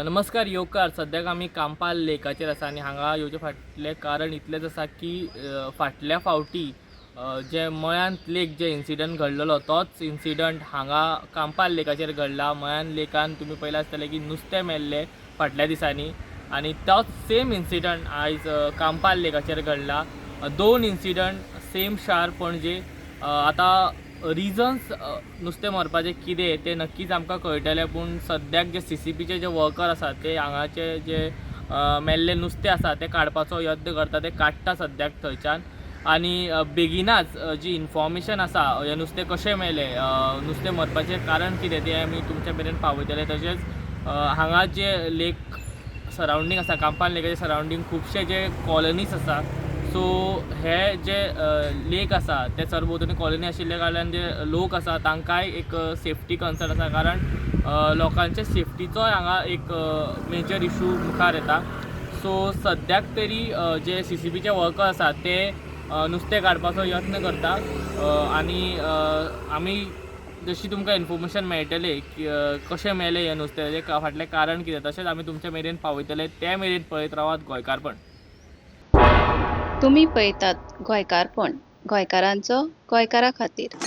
नमस्कार येवकार. सद्याक आमी कांपाल लेकाचेर आसा आनी हांगा येवचे फाटलें कारण इतलेंच आसा की फाटल्या फावटी जे मळ्यांत लेक जे इन्सिडंट घडलेलो तोच इन्सिडंट हांगा कांपाल लेकाचेर घडला. मळ्यान लेकान तुमी पळयलां आसतलें की नुस्तें मेल्लें फाटल्या दिसांनी आनी तोच सेम इन्सिडंट आयज कांपाल लेकाचेर घडला. दोन इन्सिडंट सेम शार पणजे. आतां रिजन्स नुस्तें मरपाचें कितें तें नक्कीच आमकां कळटलें, पूण सद्याक जे सीसीपीचे जे वर्कर आसात ते हांगाचे जे मेल्लें नुस्तें आसा तें काडपाचो यत्न करता, ते काडटा सद्याक थंयच्यान. आनी बेगिनाच जी इन्फॉर्मेशन आसा हें नुस्तें कशें मेलें, नुस्तें मरपाचें कारण कितें तें आमी तुमच्या मेरेन पावयतले. तशेंच हांगा जे लेक सरावंडींग आसा, कांपाल लेकाचे सरावंडींग खुबशे जे कॉलनीज आसा, सो हे जे लेक आसा ते सरभोंवतणी कॉलनी आशिल्ल्या कारणान जे लोक आसा तांकांय एक सेफ्टी कन्सर्न आसा, कारण लोकांचे सेफ्टीचोय हांगा एक मेजर इशू मुखार येता. सो सद्याक तरी जे सीसीपीचे वर्कर आसा ते नुस्तें काडपाचो यत्न करता आनी आमी जशी तुमकां इन्फॉर्मेशन मेळटलें की कशें मेलें हें नुस्तें, तेजें फाटलें कारण कितें, तशेंच आमी तुमच्या मेरेन पावयतले. ते मेरेन पळयत रावात गोंयकारपण. तुमी पळयतात गोंयकारपण, गोंयकारांचो गोंयकारा खातीर.